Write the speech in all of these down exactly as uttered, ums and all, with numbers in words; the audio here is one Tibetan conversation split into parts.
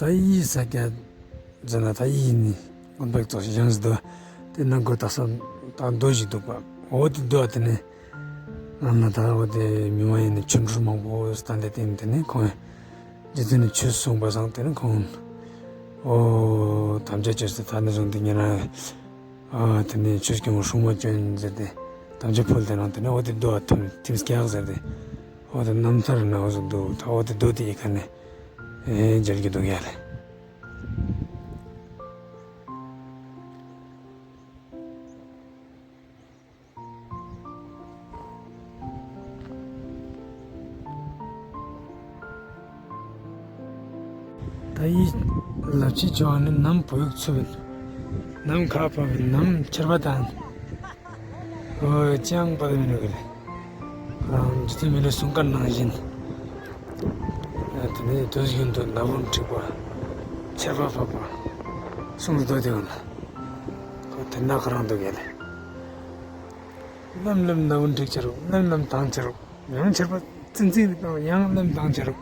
ད་ཡི་ས་སྐྱ་ཟེར་ན་ད་ཡི་ནི་དགོན་པའི་ཙོགས་ཤིག་ཡང་ཟིག་འདུག་དེ་ནང་སྒོ་ད་སོ་ད་རྡོ་ཞིག་འདུག་པ། འོ་དེ་རྡོ་དེ་ནི་ང་ན་ད་འོ་དེ་མི་མ་ཡིན་ནི་ཆོ་འཕྲུལ་མང་པོ་སྟན་དེ་དེ་ནི་དེ་ནི་ཁོང་རྗེ་བཙུན་ནི་ཆོས་གསུངས་པ་སང་དེ་ནི་ཁོང་འོ་དམ་བཅའ་བཅོས་སུ་ད་ནི་བཟུང་དེ་ཉེ་རང་ཨ་དེ་ནས་ཆོས་སྐྱོང་སྲུང་མ་བྱོན་ཟེར་ཏེ་དམ་བཅའ་ཕུལ་ཏེ་ནང་དེ་ནས་འོ་དེ་རྡོ་ཐིམ་ཐིམ་སྐྱག་ཟེར་ཏེ་འོ་དེ་རྣམ་ཐར་ནང་འོ་ཟེར་འདུག་ད་འོ་དེ་རྡོ་དེ་ཡི་ཁ་ནས་ཨེ་མཇལ་རྒྱུ་འདུག་ཡ་ལེ། ད་ཡི་ལབ་ཅི་ཆོག་ནི་ནམ་བུ་ཡུག་ཚུབ་ནམ་ཁ་ཕབ་ནམ་ཆར་པ་དང་འོ་ཅང་པ་མི་འགྲོ་གི་རེད། རང་འཇིག་རྟེན་མི་ལུས་སྲུང་སྐར་ནང་བཞིན། དེ་ནས་དུས་རྒྱུན་དུ་ནམ་འཁྲིག་པ་ཆར་པ་ཕབ་པ་གསུང་དུ་དེ་འོ་ན་ཁོ་དེ་ན་ཁ་རང་འདུག་གས་ལེ། ལམ་ལམ་ནམ་འཁྲིག་ཆ་རུག་ལམ་ལམ་དྭངས་ཆ་རུག་ཡང་ཆར་པ་ཙིང་ཙིང་དང་ཡང་ལམ་དྭངས་ཆ་རུག་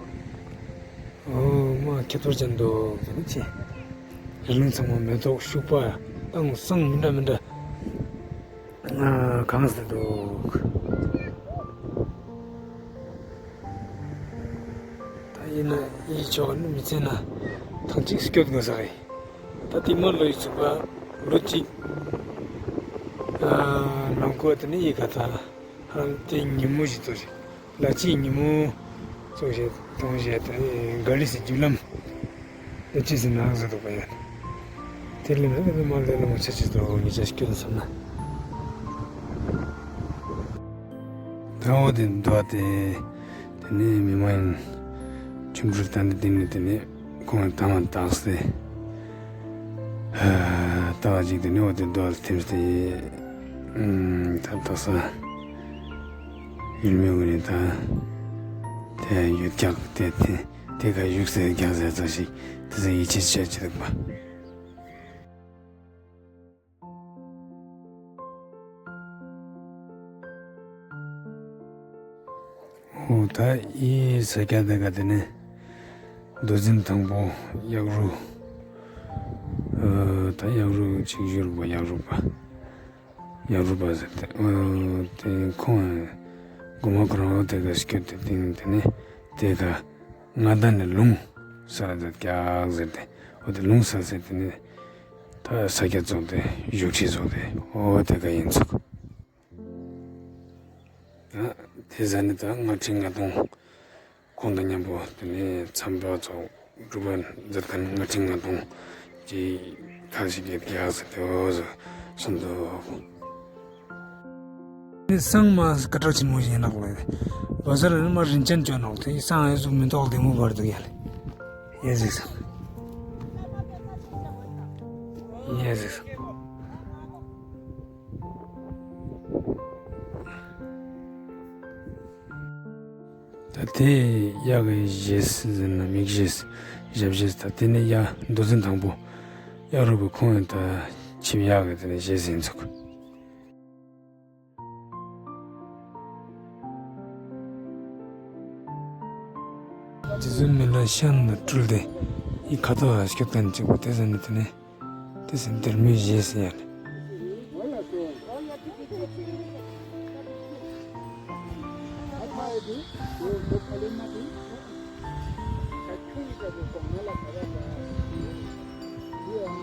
འོ་མ་ཁྱད་པར་ཅན་འདུག་ཟེར་ནས་ཆེ། རི་ལུང་ཚང་མ་མེ་ཏོག་ཤུག་པ་དང་བསང་མི་འདྲ་མི་འདྲ་གང་ཟེར་འདུག་ད་ཡིན་ན་ཡིད་ཆོག་ནི་མི་ཚེ་ན་ཐང་ཅིག་སྐྱོད་དགོས་ས་རེད། ད་དེ་མ་ལོ་ཡི་ཚུགས་པ་ལོ་གཅིག་ནང་སྐོར་དེ་ནི་ཡི་ག་ད་ཧ་ལམ་དེ་ཉིན་མོ་ཞིག་ཏུ་ཞིག་ལ་ཅིག་ཉིན་མོ་ཚོ་ཞིག་གཏོང་ཞིག་དེ་ག་ལི་སི་རྒྱུ་ལམ་ལ་ཅིག་སི་ནག་ཟེར་འདུག་པ་ཡ། དེ་ལས་ན་དེ་མ་ལོ་ལ་མ་ཆ་ཅིག་ཏུ་ངེད་ཅག་སྐྱོད་བསམ་ན། ད་འོ་དེ་འདུག་སྟེ། དེ་ནས་མི་མ་ཡིན་ཆོ་འཕྲུལ་སྟན་ཏེ་དེ་ནས་དེ་ནས་ཁོང་ལ་དམ་བཏགས་སྟེ། ལྟ་བ་ཅིག་དེ་ནས་འོ་དེ་རྡོ་ལ་ཐིམ་སྟེ། ད་ལྟ་ས་ཡུལ་མི་འོ་ནས་ད་དེ་ཡོད་ཀྱག་དེ་དེ་དེ་ག་བཞུགས་སའི་རྒྱག་ཟེར་ཙམ་ཞིག་དེ་ཚོ་ཡིད་ཆེས་བྱེད་ཀྱི་འདུག་པ། འོ་ད་ཡི་ས་སྐྱ་དེ་ག་དེ་ནས་རྡོ་འཛིན་དང་པོ་གཡག་རུ། ད་གཡག་རུ་གཅིག་བཞུར་བ་གཡག་རུ་པ། གཡག་རུ་པ་ཟེར་ཏེ་འོ་དེ་ཁོང་སྒོ་མ་ཁོ་རང་འོ་དེ་ག་སྐྱོད་དེ་དེ་ནས་དེ་ནས་དེ་ག་ང་ད་ནས་ལུང་ས་ཟེར་ཀྱག་ཟེར་ཏེ་འོ་དེ་ལུང་ས་ཟེར་དེ་ནས། ད་ས་སྐྱ་བཙོང་སྟེ་བཞུགས་ཁྲི་བཙོང་སྟེ་འོ་དེ་ག་ཡིན་ཚུགས། ད་དེ་ཟ་ནི་ད་ལྔ་ཁྲི་ལྔ་སྟོང་ཁོང་དང་མཉམ་པོ་དེ་ནས་མཚམས་པ་ཚོ་སྒྲུབ་པ་མཛད་མཁན་ལྔ་ཁྲི་ལྔ་སྟོང་གི་ཁ་ཞིག་གིས་རྒྱག་ཟེར་ཏེ་འོ་ཟེར་གསུངས་འདུག་ནི་སང་མ་སྐད་གྲགས་ཆེན་མོ་ཞིག་ཡིན་ནག་ལོ། བ་ཟར་ནི་མ་རིན་ཅན་བཅོ་ནག་དེ་སང་ཨེ་ཟུག་མི་ཐོག་ལྡེ་མོ་བར་དུ་ཡལ། ཡལ་ཟིག་སང་། ཡལ་ཟིག་སང་། ད་དེ་གཡག་གི་བཞེས་ཟེར་ན་མིག་བཞེས། ཞབས་བཞེས། ད་དེ་ནི་གཡག་མདོ་འཛིན་དང་པོ་གཡག་རུ་པའི་ཁོང་ཡང་ད་ཆིབས་གཡག་གི་དེ་ནི་བཞེས་ཟིན་ཚུགས། རྗེ་བཙུན་མི་ལ་ཤམ་ལ་སྤྲུལ་ཏེ་ཡི་ཁ་དོག་ལ་སྐྱོད་མཁན་གཅིག་པུ་དེ་ཟེར་ནི་དེ་ནི་དེ་ཟེར་ནི་སྡེར་མོའི་བཞེས་ཟེར་ཡ་ནི།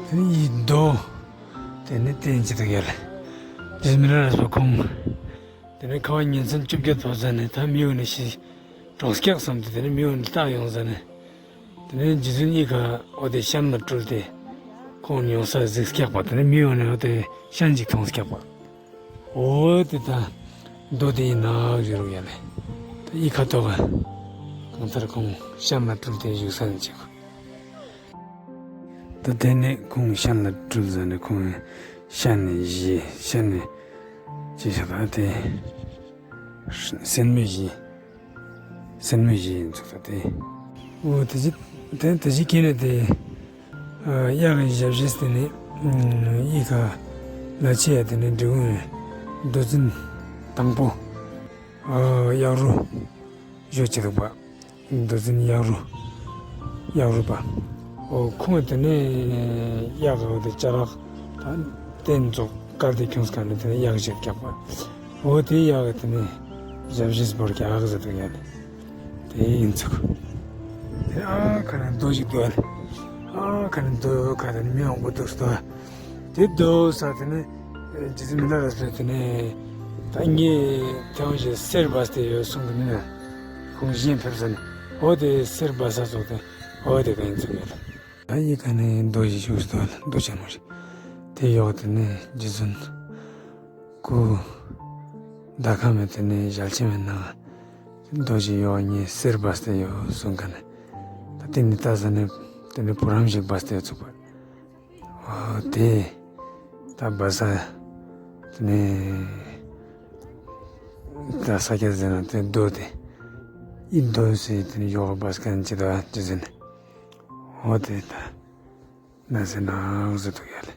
དེ་ནི་ཡི་རྡོ། དེ་ནི་བསྟན་གྱི་འདུག་ཡ་ལ། རྗེ་མི་ལ་རས་པ་ཁོང་། དེ་ནས་ཁ་བ་ཉིན་མཚན་བཅོ་བརྒྱད་དོ་ཟ་ནས་ད་མི་འོ་ནས་ཤི། གྲོང་སྐྱག་བསམ་དུས་དེ་ནས་མི་འོ་ནས་བཏགས་ཡོང་ཟ་ནས། དེ་ནས་རྗེ་བཙུན་གཉིས་ཀ་འོ་དེ་ཤམ་ལ་སྤྲུལ་ཏེ། ཁོང་ཡོང་ས་གཟིགས་སྐྱག་པ་དེ་ནས་མི་འོ་ནས་འོ་དེ་ཤམ་ཅིག་མཐོང་སྐྱག་པ། འོ་དེ་ད་རྡོ་དེ་ཡིན་ནག་བཞུར་ཡ་ལེ། ད་ཡི་ཁ་དོག་ག་གང་ལྟར་ཁོང་ཤམ་ལ་སྤྲུལ་ཏེ་བཞུགས་ས་ནས་ཅིག་ད་དེ་ནས་ཁོང་ཤམ་ལ་སྤྲུལ་ཟ་ནས་ཁོང་ཤམ་ནས་བཞེས་ཤམ་ནས་ཅི་བྱ་ད་དེ་སེན་མོ་བཞེས་སེན་མོ་བཞེས་ཡིན་ཚུགས་ད་དེ། འོ་དེ་ཅི་དེ་དེ་ཅི་ཁྱེད་ནས་དེ་གཡག་གི་ཞབས་ཞེས་དེ་ནས་ཡི་ག་ལ་ཆེ་ཡ་དེ་ནས་འབྲི་གུང་རྡོ་འཛིན་དང་པོ་གཡག་རུ་བཞོ་ཅི་འདུག་པ། མདོ་འཛིན་གཡག་རུ། གཡག་རུ་པ། ཨོ་ཁོང་དེ་ནས་གཡག་གི་འོ་དེ་ཅ་ལག་ད་རྟེན་ཚོགས་དཀར་དེ་ཁྱོངས་ཁ་ནས་དེ་ནས་གཡག་ཞིག་རྒྱག་པ། འོ་དེ་གཡག་གི་དེ་ནས་ཞབས་ཕྱི་སྤོར་རྒྱག་ཟེར་འདུག་ཡ་ལེ། དེ་ཡིན་ཚུགས། དེ་ཨ་ཁ་ནས་རྡོ་ཞིག་འདུག་ཨ་ལེ། ཨ་ཁ་ནས་རྡོ་ཁ་དེ་ནས་མི་མང་པོ་འདུག་སྟོ། དེ་རྡོ་ས་དེ་ནས་རྗེ་བཙུན་མི་ལ་རས་པས་དེ་ནས་ད་ངས་ཐེའུ་ཞིག་གསེར་སྦས་ཏེ་ཡོད་གསུང་གི་མིན་ན། ཁོང་གཞན་ཕེབས་ས་ནས་འོ་དེ་གསེར་སྦ་ས་ཚོགས་དེ་འོ་དེ་ག་ཡིན་ཚུགས་ཡ་ལེ། ད་ཡི་ག་ནས་རྡོ་ཞིག་བཞུགས་སྟོ་ལ་རྡོ་ཆེན་མོ་ཞིག་དེ་ཡོག་དེ་ནས་རྗེ་བཙུན་སྐུ་ཟླ་ཁམས་དེ་ནས་ཞལ་ཆེམས་ནང་རྡོ་ཞིག་ཡོག་ངས་གསེར་སྦས་ཏེ་ཡོད་གསུང་ག་ནས། ད་དེ་ནས་ལྟ་ས་ནས་དེ་ནས་བུ་རམ་ཞིག་སྦས་ཏེ་ཚུགས་པ། ཨོ་དེ་ད་སྦ་ས་དེ་ནས་ད་ས་སྐྱ་ཟེར་ན་དེ་རྡོ་དེ་ཨི་རྡོ་ཟེར་དེ་ནས་ཡོག་སྦས་མཁན་ཅི་ད་ཅི་ཟེར་ནས། འོ་དེ་ད་ན་ཟེར་ནའང་ཟེར་འདུག་ཡ་ལེ།